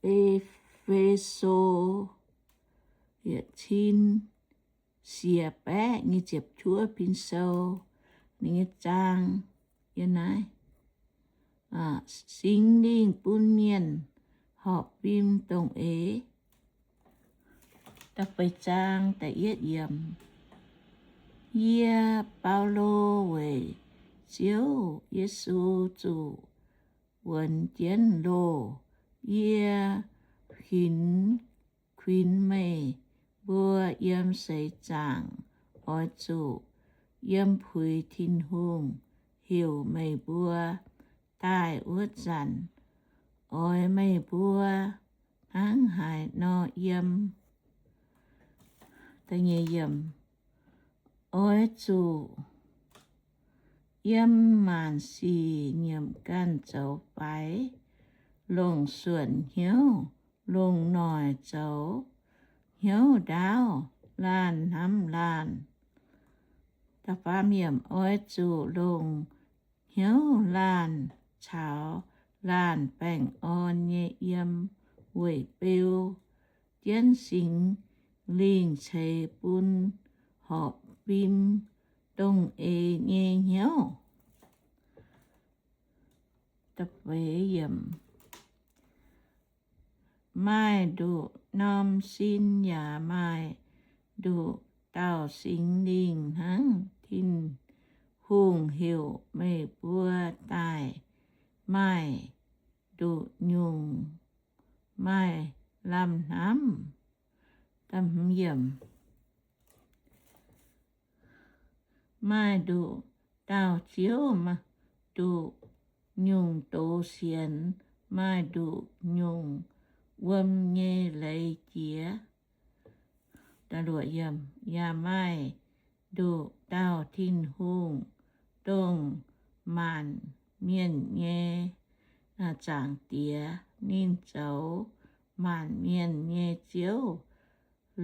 E^fe^so yietc cin siec baeqv nyic ziepc juov pin sou. Ninh nyei zaang yiem naaiv. Singx Lingh bun mienh horpc fim dongh eix. Da'feix zaang da'yietv yiemc. Yie, Baulo, weic Ziouv Yesu zuqc wuonx jienv loh. Yie kuinx, kuinx meih mbuo yiem seix zaangc oix zuqc yiem puix Tin-Hungh heuc meih mbuo daaih wuov zanc, oix meih mbuo hnangv haaix nor yiem. Oix zuqc yiem maanc sic nyiemc ganh zoux faix, longc suonc hnyouv longc noic zoux, hnyouv ndaauv laanh hnamv laanh. Oix zuqc longc hnyouv laanh caux laanh baengh orn nyei yiem, weic beu jienv Singx Lingh ceix bun horpc fim dongh eix nyei hnyouv. Maaih nduqc norm sin yaac maaih nduqc dauh Singx Lingh hnangv. Tin-Hungh heuc meih mbuo daaih maaih nduqc nyungc maaih lamh hnamv. Maaih nduqc dauh Ziouv, nduqc nyungc doz sienx, maaih nduqc nyungc wuom nyei leiz jiex. Yaac maaih nduqc dauh Tin-Hungh, dongh maanc mienh nyei Zaangc Diex. Ninh zoux maanc mienh nyei Ziouv,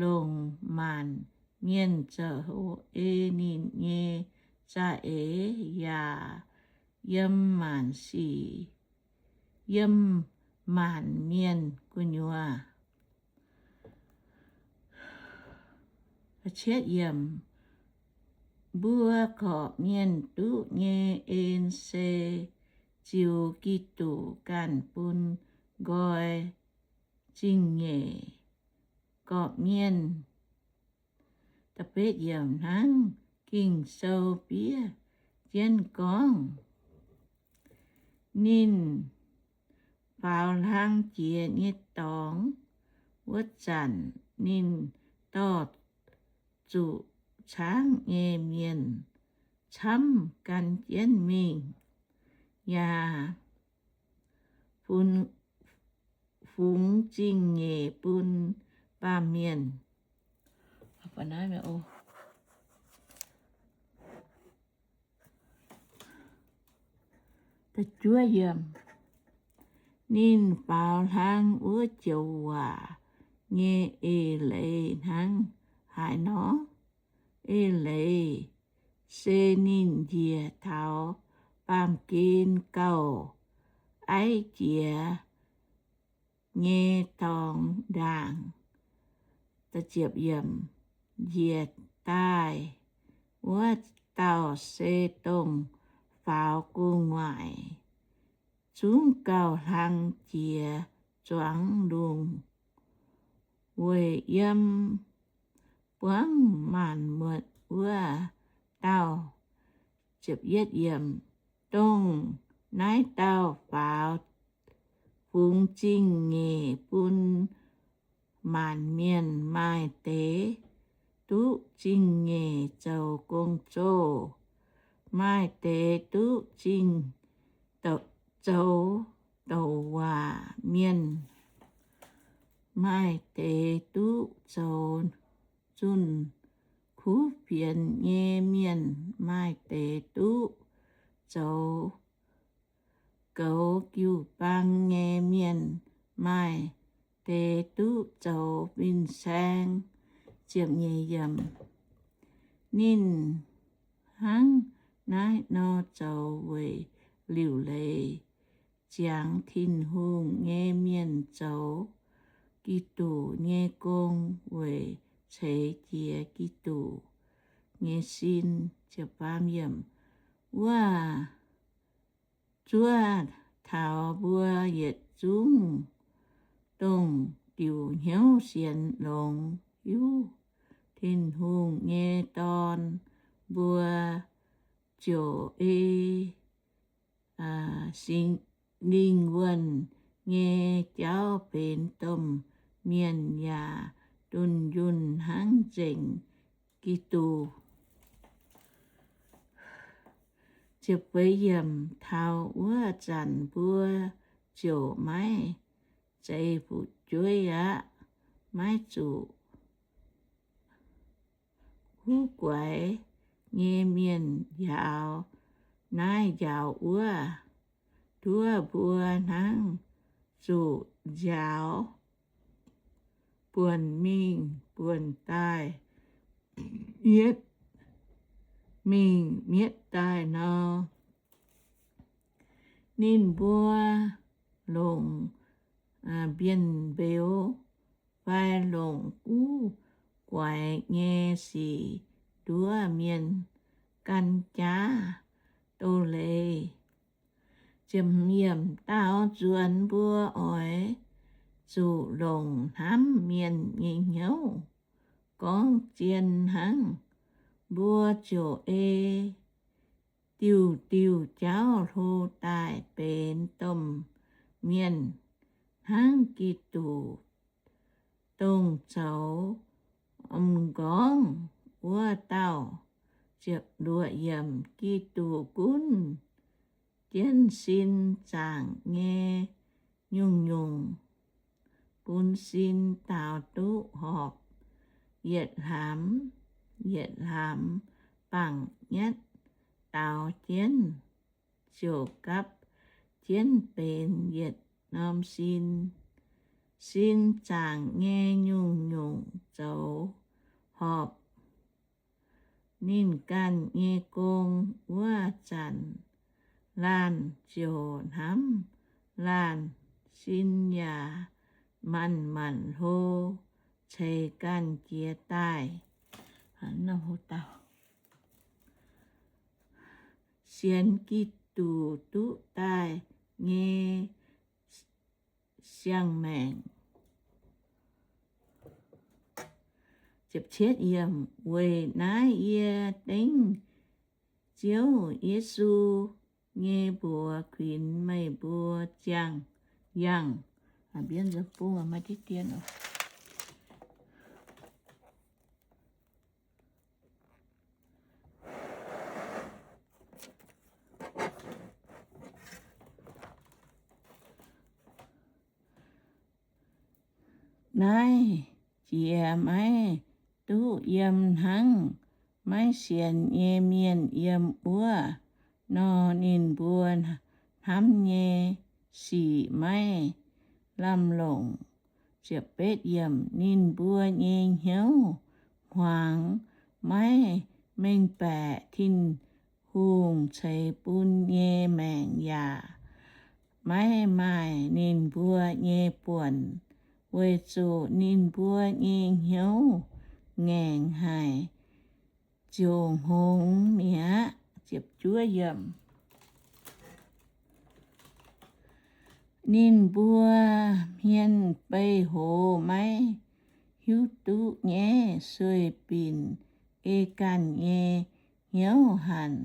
longc maanc mienh zoux ei ninh nyei za'eix, yaac yiem maanc sic, yiem maanc mienh gu'nyuoz. Mbuo gorqv-mienh duqv nyei en se ziux Giduc ganh bun nqoi zingh nyeic gorqv-mienh. Hnangv Ging-Sou fiev jienv gorngv, ninh faaux hlang jiex nyei dorngx wuov zanc, ninh dorh zuqc caangv nyei mienh camv gan jienv mingh, yaac fungx zingh nyeic bun baamh mienh. Ninh faaux hlang wuov joux waac nyei eix leiz hnangv haaix nor? Eix leiz se ninh njiec taux baamh gen gauh aiv jiex nyei dorngx ndaangc. Njiec daaih wuov dauh se dongh faaux gu'nguaaic, zungv gauh hlang jiex zuangx lungh weic yiem buangv maanc muotc wuov dauh. Dongh naaiv dauh faaux fungx zingh nyeic bun maanc mienh. Maaih deix duqv zingh nyeic zoux gong-zoh, maaih deix duqv zingh zoux douc waac mienh, maaih deix duqv zoux zunh kuv fienx nyei mienh, maaih deix duqv zoux goux jiu-baang nyei mienh, maaih deix duqv zoux fin-saeng. Ninh hnangv naaiv nor zoux weic liuc leiz ziangx Tin-Hungh nyei mienh zoux Giduc nyei gong weic ceix jiez Giduc nyei sin. Wuov zuov taux mbuo yietc zungv dongh diuc hnyouv sienx longx hiuv Tin-Hungh nyei Dorn, mbuo ziouc ei Singx Lingh Wuonh nyei jauv benx domh mienh yaac dunh yunh hnangv nzengc Giduc. Taux wuov zanc mbuo ziouc maiv zeiz fu'jueiv aqv, maiv zuqc kuv guaix nyei mienh njaaux naaiv njaaux wuov. Nduov mbuo hnangv zuqc nziaaux buonc mingh buonc daaih, yietv mingh mietv daaih nor. Ninh mbuo longc mbien-mbeux fai longc kuv guaix nyei sic nduov mienh gan jaav doz-leiz. Daaux nzuonx mbuo oix zuqc longc hnamv mienh nyei hnyouv gorngv zien hnangv. Mbuo ziouc ei diuh diuh jauv hlo daaih benx domh mienh hnangv Giduc, dongh zoux m'nqorngv wuov dauh. Giduc gunv jienv sin zaangc nyei nyungc-nyungc, bun sin daaux duqv horpc yietc hlaax yietc hlaax bangc nyatv daaux jienv, ziouc gapv jienv benx yietc norm sin. Sin zaangc nyei nyungc-nyungc zoux horpc ninh ganh nyei gong wuov zanc, laanh ziouc hnamv laanh, sin yaac manc-manc hlo, ceix ganh jiez daaih. Sienx Giduc duqv daaih nyei siang-maengc. Weic naaiv yie dengv Ziouv Yesu nyei mbuox kuinx meih mbuo ziangh yangh. Naaiv jiex maiv duqv yiem hnangv maiv sienx nyei mienh yiem wuov nor, ninh mbuo hnamv nyei sic maiv lamh longc. Ninh mbuo nyei hnyouv hmuangx maiv mengh baeqc Tin-Hungh ceix bun nyei maengc yaac maiv maaih ninh mbuo nyei buonc, weic zuqc ninh mbuo nyei hnyouv ngaengc haic, ziouc hngongx mi'aqv. Ninh mbuo hmien beih hoz maiv hiuv duqv nyaiv, sueih binc ei ganh nyei hnyouv hanc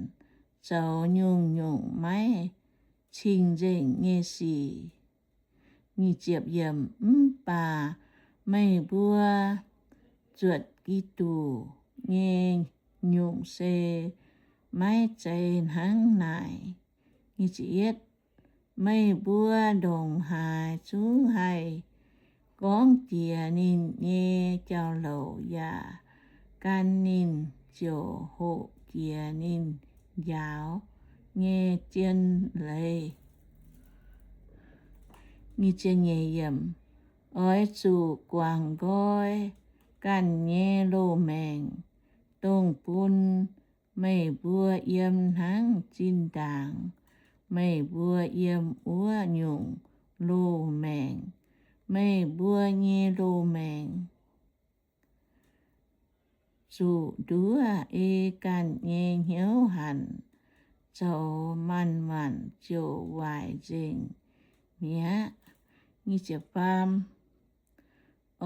zoux nyungc-nyungc maiv cing-nzengc nyei sic. Mv baac meih mbuo zuotc Giduc nyei nyungc se maiv zeiz hnangv naaic. Meih mbuo ndongc haaix zungv haih gorngv jiex ninh nyei jauv-louc yaac gan ninh ziouc hoqc jiex ninh njaaux nyei zien leiz. Oix zuqc guangc nqoi ganh nyei loz-maengc, dongh bun meih mbuo yiem hnangv zinh ndaangc meih mbuo yiem wuov nyungc loz-maengc. Meih mbuo nyei loz-maengc zuqc nduov ei ganh nyei hnyouv hanc zoux, maanc-maanc ziouc waaic nzengc mi'aqv.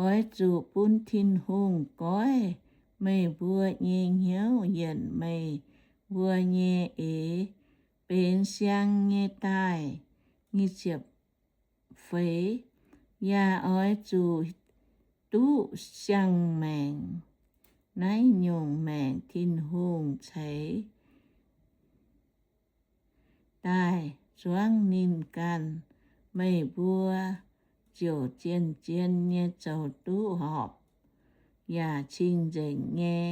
Oix zuqc bun Tin-Hungh goiv meih mbuo nyei hnyouv yienc meih mbuo nyei eix benx siang nyei daaih. Feix, yaac oix zuqc duqv siang-maengc. Naaiv nyungc maengc Tin-Hungh ceix daaih zuangv ninh ganh, meih mbuo ziouc zien-zien nyei zoux duqv horpc yaac cing-nzengc nyei.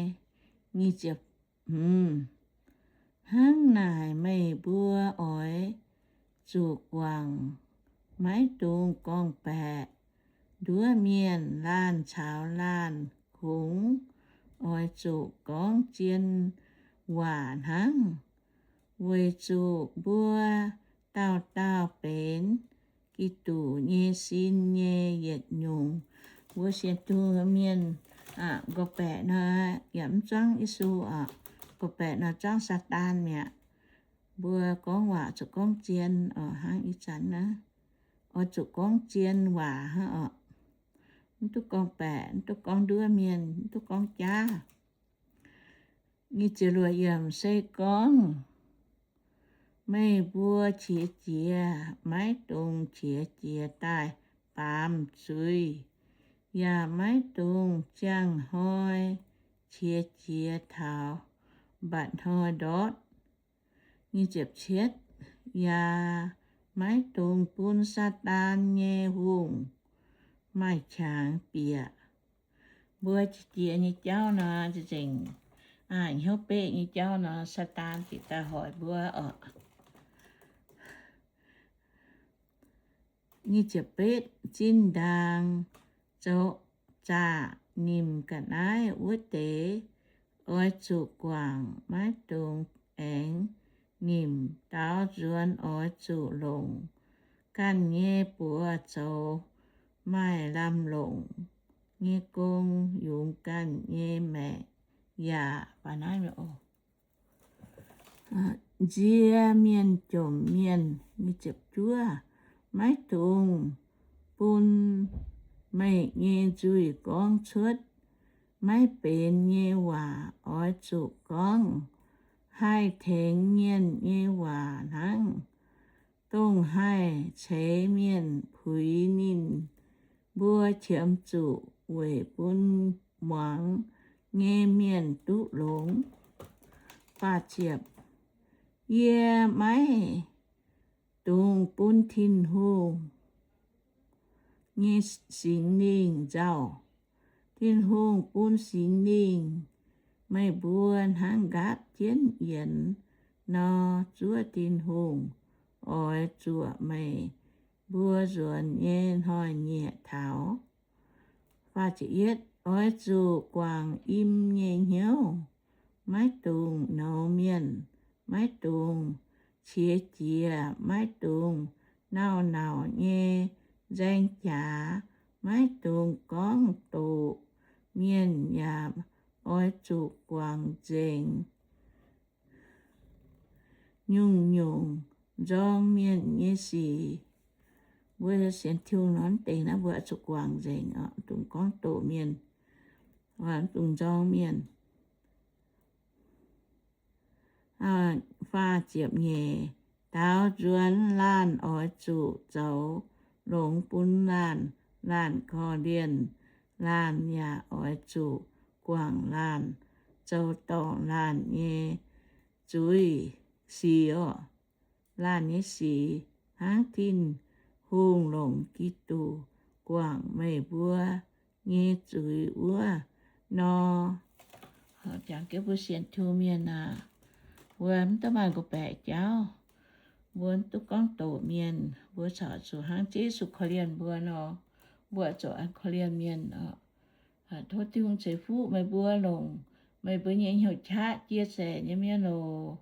Hnangv naaic meih mbuo oix zuqc guangc, maiv dungx gorngv-baeqc nduov mienh. Laanh caux laanh kungx oix zuqc gorngv zien waac hnangv, weic zuqc mbuo dauh dauh benx Giduc nyei sin nyei yietc nyungc. Mbuo sienx Tin-Hungh mienh, gorngv-baeqc nor yaac mv zuangv Yesu oc. Gorngv-baeqc nor zuangv Saadaan mi'aqv. Mbuo gorngv waac zuqc gorngv zien oc. Hnangv ih zanc naaiv, oix zuqc gorngv zien waac hnangv oc. Mv duqv gorngv-baeqc, mv duqv gorngv nduov mienh, mv duqv gorngv jaav. Se gorngv meih mbuo qiex jiez, maiv dungx qiex jiez daaih baamz zuiz, yaac maiv dungx ziangh hnoi qiex jiez taux mba'hnoi ndortv. Yaac maiv dungx bun Saadaan nyei hungh maaih qangx bieqc. Mbuo qiex jiez nyei jauv nor, nzengc hnyouv beqv nyei jauv nor, Saadaan ziouc daaih hoic mbuo oc. Zinh ndaangc zoux zaqc nimc ga'naaiv wuov deix, oix zuqc guangc, maiv dungx aengx nimc. Daaux nzuonx oix zuqc longc ganh nyei buoz zoux maaih lamh longc nyei gong, yungz ganh nyei maengc yaac nzie mienh jomc mienh. Maiv dungx bun meih nyei nzuih gorngv cuotv maiv benx nyei waac. Oix zuqc gorngv haih tengx mienh nyei waac hnangv, dongh haih ceix mienh puix ninh mbuo qiemx zuqc weic bun muangx nyei mienh duqv longx. Yie maiv dungx bun Tin-Hungh nyei Singx Lingh nzauh. Tin-Hungh bun Singx Lingh meih mbuo hnangv nqaapv jienv yienx nor, zuov Tin-Hungh oix zuoqc meih mbuo nzuonx nyei hnoi-nyieqc taux. Oix zuqc guangc im nyei hnyouv, maiv dungx nouz mienh, maiv dungx qiex jiez, maiv dungx nauc-nauc nyei nzaeng jaax, maiv dungx gorngv doqc mienh, yaac oix zuqc guangc nzengc nyungc-nyungc nzorng mienh nyei sic. Mbuo sienx Tin-Hungh nor, mv deix naaiv mbuo oix zuqc guangc nzengc, mv dungx gorngv doqc mienh, mv dungx nzorng mienh. Faah ziepc nyeic, daaux nzuonx laanh oix zuqc zoux longx bun laanh. Laanh korv-lienh laanh yaac oix zuqc guangc laanh, zoux dorngc laanh nyei zuiz, sic oc, laanh nyei sic, hnangv Tin-Hungh longc Giduc guangc meih mbuo nyei zuiz wuov nor. Jangx jienv mbuo sienx Tin-Hungh mienh aah, mbuo mv dungx maaih nqox-baeqc jauv. Mbuo mv dungx gorngv doqc mienh. Mbuo corc zuqc hnangv Yesu korv-lienh mbuo nor, mbuo zuqc an korv-lienh mienh oc. Tov Tin-Hungh ceix fuqv meih mbuo longc meih mbuo nyei hnyouv qaqv jiex zaeqc nyei mienh oc.